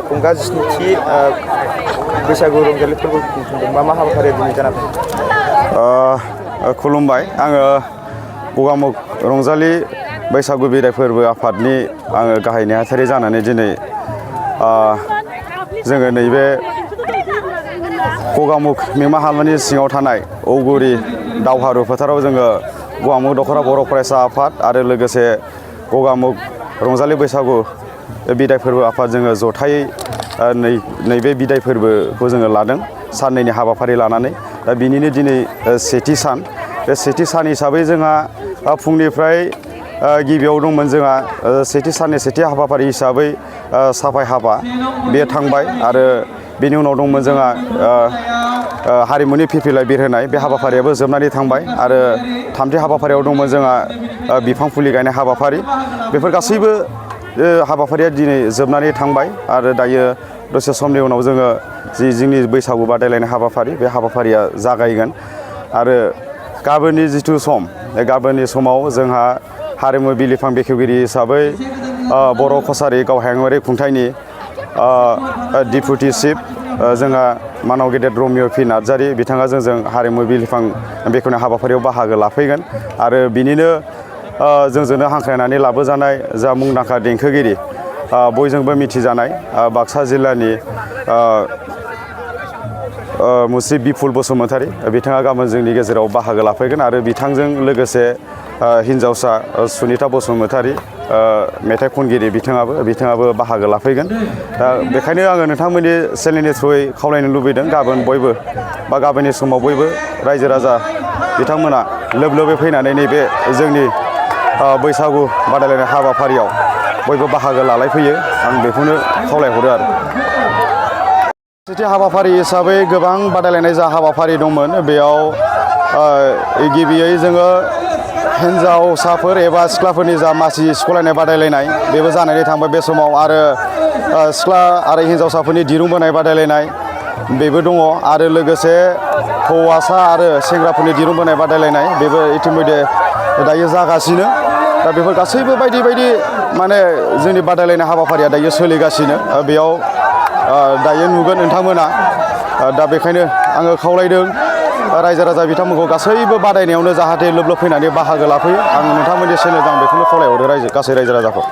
खुंगा 17थि बैसागु रंजालि फोरबो खुंफुंदों मा हाबाफारिया दिनै जाना फैदों? खुलुमबाय। आङो गगामुग रंजालि बैसागु बिदाय फोरबो आफादनि आङो गाहाय नेहाथारि जानानै दिनै जोङो नैबे गगामुग मिमा हालामनि सिङाव थानाय औगुरि दावहारु फोथाराव जोङो गगामुग दख'रा बर' फरायसा आफाद आरो लोगोसे गगामुग रंजालि बैसागु बिदाय फोरबो आफाद जोङो जथायै नैबे बिदाय फोरबोखौ जोङो लादों साननैनि हाबाफारि लानानै। दा बिनिनो दिनै सेथि सान। बे सेथि सान हिसाबै जोंहा फुंनिफ्राय गिबियाव दंमोन जोंहा सेथि साननि सेथि हाबाफारि हिसाबै साफाय हाबा बे थांबाय आरो बेनि उनाव दंमोन जोंहा हारिमुनि फिरफिलाय बिरहोनाय बे हाबाफारियाबो जोबनानै थांबाय आरो थामथि हाबाफारियाव दंमोन जोंहा बिफां फुलि गायनाय हाबाफारि। बेफोर गासैबो हाबाफारिया दिनै जोबनानै थांबाय आरो दायो दसे समनि उनाव जोङो जोंनि बैसागु बादायलायनाय हाबाफारि बे हाबाफारिया जागायगोन आरो गाबोननि जिथु सम गाबोननि समाव जोंहा हारिमु बिलिफां बेखेवगिरि हिसाबै बर' कसारि गावहायुङारि खुंथायनि डिपुटि चिफ जोंहा मानाव गेदेर रमिय' पि नार्जारि बिथाङा जोंजों हारिमु बिलिफां बेखेवनाय हाबाफारियाव बाहागो लाफैगोन आरो बिनिनो जोंजोंनो हांख्रायनानै लाबोजानाय जा मुंदांखा देंखोगिरि बयजोंबो मिथिजानाय बाक्सा जिल्लानि मुस्रि बिपुल बसुमतारी बिथाङा गाबोन जोंनि गेजेराव बाहागो लाफैगोन आरो बिथांजों लोगोसे हिन्जावसा सुनिता बसुमतारी मेथाइ खनगिरि बिथाङाबो बाहागो लाफैगोन। दा बेखायनो आङो नोंथांमोननि चेनेलनि थ्रुयै खावलायनो लुबैदों गाबोन बयबो बा गाबोननि समाव बयबो रायजो राजा बिथांमोना लोब लोबै फैनानै नैबे जोंनि बैसागु बादायलायनाय हाबाफारियाव बयबो बाहागो लालायफैयो आं बेखौनो खावलायहरो आरो। सेथि हाबाफारि हिसाबै गोबां बादायलायनाय जा हाबाफारि दंमोन बेयाव गिबियै जोङो हिन्जावसाफोर एबा सिख्लाफोरनि जा मासि सिख'लायनाय बादायलायनाय बेबो जानानै थांबाय बे समाव आरो सिख्ला आरो हिन्जावसाफोरनि दिरुं बोनाय बादायलायनाय बेबो दङ आरो लोगोसे हौवासा आरो सेंग्राफोरनि दिरुं बोनाय बादायलायनाय बेबो इतिमयधे दायो जागासिनो। दा बेफोर गासैबो बायदि बायदि माने जोंनि बादायलायनाय हाबाफारिया दायो सोलिगासिनो बेयाव दायो नुगोन नोंथांमोना। दा बेखायनो आङो खावलायदों रायजो राजा बिथांमोनखौ गासैबो बादायनायावनो जाहाथे लोब लोब फैनानै बाहागो लाफैयो। आं नोंथांमोननि चेनेलजों आं बेखौनो खावलायहरो गासै रायजो राजाखौ।